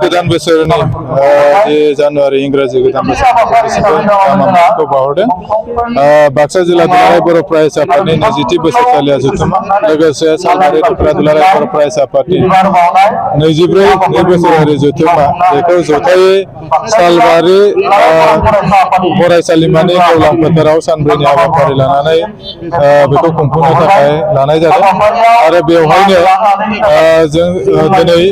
गोदान बोसोरनि जे जानुवारि इंराजि गोदान बोसोरखौ बावहरदों बाक्सा जिल्ला दुलाराय बर' फरायसा आफादनि 20थि बोसोरसालिया जथुमा लोगोसे सालबारि दख'र दुलाराय बर' फरायसा आफादनि 24 बोसोरारि जथुमा बेखौ जथायै सालबारि फरायसालिमानि गेवलां फोथाराव सानब्रैनि हाबाफारि लानानै बेखौ खुंफुंनो थाखाय लानाय जादों आरो बेवहायनो जों दिनै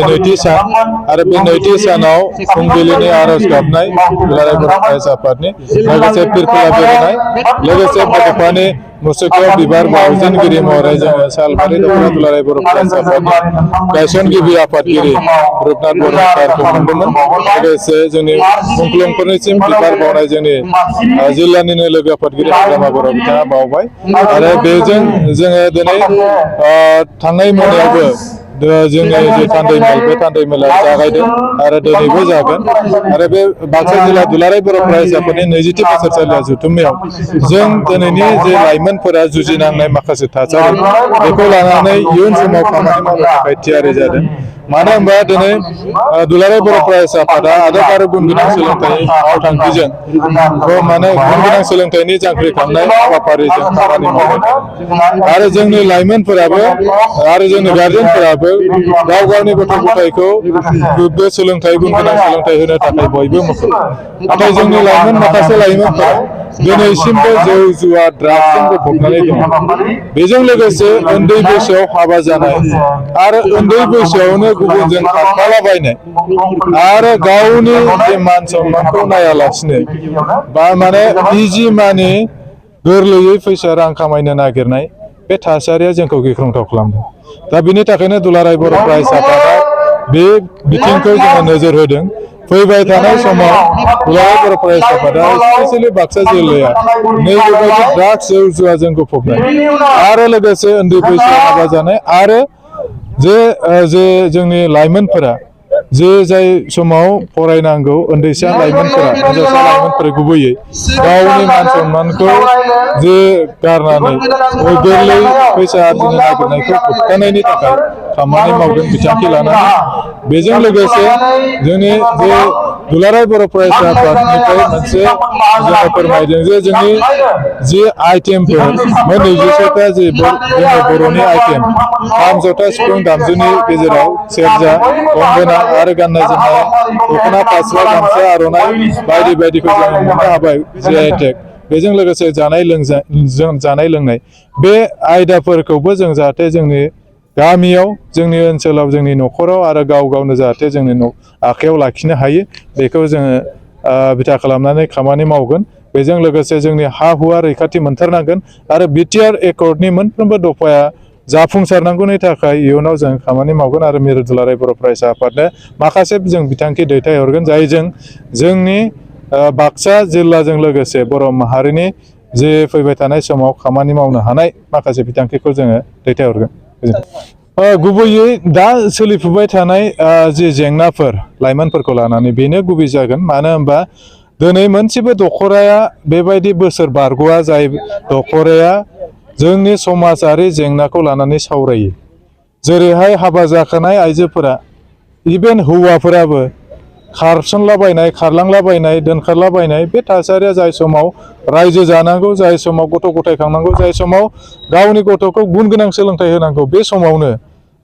नैथि सान आरो बे नैथि सानाव फुंबिलिनि आरज गाबनाय दुलाराय बर' फरायसा आफादनि लोगोसे फिरफिला बेरायनाय लोगोसे बड'फानि मुसुखायाव बिबार बावजेनगिरि महरै जोङो सालबारि दख'र दुलाराय बर' फरायसा आफादनि गायसनगिरि आफादगिरि रुपनाथ बर' सारखौ मोनदोंमोन लोगोसे जोंनि मुंख्लंफोरनिसिम बिबार बावनाय जोंनि जिल्लानिनो लोगो आफादगिरि हाग्रामा बर' बिथाङा बावबाय आरो बेजों जोङो दिनै थांनाय मोनायावबो जोंनि जे थान्दैमेल बे थान्दैमेला जागायदों आरो दिनैबो जागोन आरो बे बाक्सा जिल्ला दुलाराय बर' फरायसा आफादनि 20थि बोसोरसालिया जथुम्मायाव जों दिनैनि जे लाइमोनफोरा जुजिनांनाय माखासे थासारि बेखौ लानानै इयुन समाव खामानि मावनो थाखाय थियारि जादों मानो होनबा दिनै दुलाराय बर' फरायसा आफादा आदब आरो गुन गोनां सोलोंथाइ मावथांखिजों माने गुन गोनां सोलोंथाइनि जांख्रिखांनाय हाबाफारिजों खामानि मावदों आरो जोंनि लाइमोनफोराबो आरो जोंनि गार्जेनफोराबो गाव गावनि गथ' गथायखौ गोग्गो सोलोंथाइ गुन गोनां सोलोंथाइ होनो थाखाय बयबो मुखुब नाथाय जोंनि माखासे लाइमोनफोरा दिनैसिमबो जौ जुवा ड्राग्सजों गफबनानै दङ बेजों लोगोसे उन्दै बैसोआव हाबा जानाय आरो उन्दै बैसोआवनो गुबुनजों खारफालाबायनाय आरो गावनि जे मान सन्मानखौ नायालासिनो बा माने इजि मानि गोरलैयै फैसा रां खामायनो नागिरनाय बे थासारिया जोंखौ गिख्रंथाव खालामदों दा बिनि थाखायनो दुलाराय बर' फरायसा आफादा बे बिथिंखौ जोङो नोजोर होदों फैबाय थानाय समाव दुलाराय बर' फरायसा आफादा स्पेसियेलि बाक्सा जिल्लाया नैबेबायदि ड्राग्स जौ जुवाजों गफबनाय आरो लोगोसे उन्दै बैसोआव हाबा जानाय आरो जे जोंनि लाइमोनफोरा जाय समाव फरायनांगौ उन्दैसा लाइमोनफोरा हिनजावसा लाइमोनफोरा गुबैयै गावनि मान सन्मानखौ गारनानै गोरलै फैसा आरजिनो नागिरनायखौ होबथानायनि थाखाय खामानि मावगोन बिथांखि लानानै बेजों लोगोसे जोंनि जे दुलाराय बर' फरायसा आफादनिफ्राय मोनसे जोङो फोरमायदों जे जोंनि जि आइटेमफोर मोन 27ता जे जोंनि बर'नि आइटेम खाम जथा सिफुं दामजुनि गेजेराव सेरजा गंगोना आरो गाननाय जोमनाय दख'ना फास्रा गामसा आर'नाइ बायदि बायदिखौ जोङो मोननो हाबाय GI टेग बेजों लोगोसे जानाय लोंनाय बे आयदाफोरखौबो जों जाहाथे जोंनि गामियाव जोंनि ओनसोलाव जोंनि न'खराव आरो गाव गावनो जाहाथे जोंनि आखायाव लाखिनो हायो बेखौ जोङो बिथा खालामनानै खामानि मावगोन बेजों लोगोसे जोंनि हा हुआ रैखाथि मोनथारनांगोन आरो बिटिआर एकर्डनि मोनफ्रोमबो दफाया जाफुंसारनांगौनि थाखाय इयुनाव जों खामानि मावगोन आरो मिरु दुलाराय बर' फरायसा आफादनो माखासे जों बिथांखि दैथायहरगोन जायजों जोंनि बाक्सा जिल्लाजों लोगोसे बर' माहारिनि जे फैबाय थानाय समाव खामानि मावनो हानाय माखासे बिथांखिखौ जोङो दैथायहरगोन गुबैयै दा सोलिफुबाय थानाय जे जेंनाफोर लाइमोनफोरखौ लानानै बेनो गुबै जागोन मानो होनबा दिनै मोनसेबो दख'राया बेबायदि बोसोर बारग'आ जाय दख'राया जोंनि समाजारि जेंनाखौ लानानै सावरायो जेरैहाय हाबा जाखानाय आइजोफोरा इभेन हौवाफोराबो खारसनलाबायनाय खारलांलाबायनाय दोनखारलाबायनाय बे थासारिया जाय समाव रायजो जानांगौ जाय समाव गथ' गथाय खांनांगौ जाय समाव गावनि गथ'खौ गुन गोनां सोलोंथाइ होनांगौ बे समावनो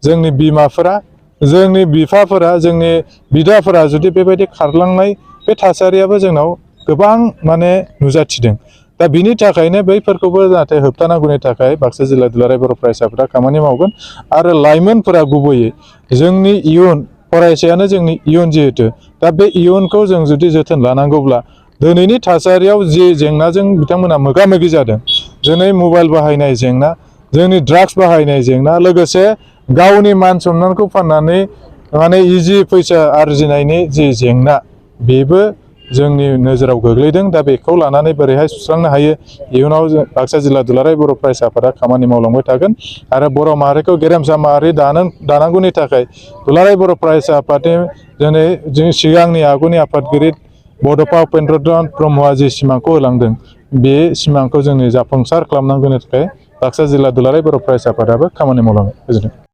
जोंनि बिमाफोरा जोंनि बिफाफोरा जोंनि बिदाफोरा जुदि बेबायदि खारलांनाय बे थासारियाबो जोंनाव गोबां माने नुजाथिदों दा बिनि थाखायनो बैफोरखौबो जाहाथे होबथानांगौनि थाखाय बाक्सा जिल्ला दुलाराय बर' फरायसाफोरा खामानि मावगोन आरो लाइमोनफोरा गुबैयै जोंनि इयुन फरायसायानो जोंनि इयुन जिहेतु दा बे इयुनखौ जों जुदि जोथोन लानांगौब्ला दिनैनि थासारियाव जि जेंनाजों बिथांमोना मोगा मोगि जादों दिनै मबाइल बाहायनाय जेंना जोंनि ड्राग्स बाहायनाय जेंना लोगोसे गावनि मान सन्मानखौ फाननानै माने इजि फैसा आरजिनायनि जि जेंना बेबो जोंनि नोजोराव गोग्लैदों दा बेखौ लानानै बोरैहाय सुस्रांनो हायो इयुनाव बाक्सा जिल्ला दुलाराय बर' फरायसा आफादा खामानि मावलांबाय थागोन आरो बर' माहारिखौ गेरेमसा माहारि दानांगौनि थाखाय दुलाराय बर' फरायसा आफादनि दिनै जोंनि सिगांनि आगुनि आफादगिरि बड'फा उपेन्द्रनाथ ब्रह्मआ जि सिमांखौ होलांदों बे सिमांखौ जोंनि जाफुंसार खालामनांगौनि थाखाय बाक्सा जिल्ला दुलाराय बर' फरायसा आफादाबो खामानि मावलाङो। गोजोन्थों।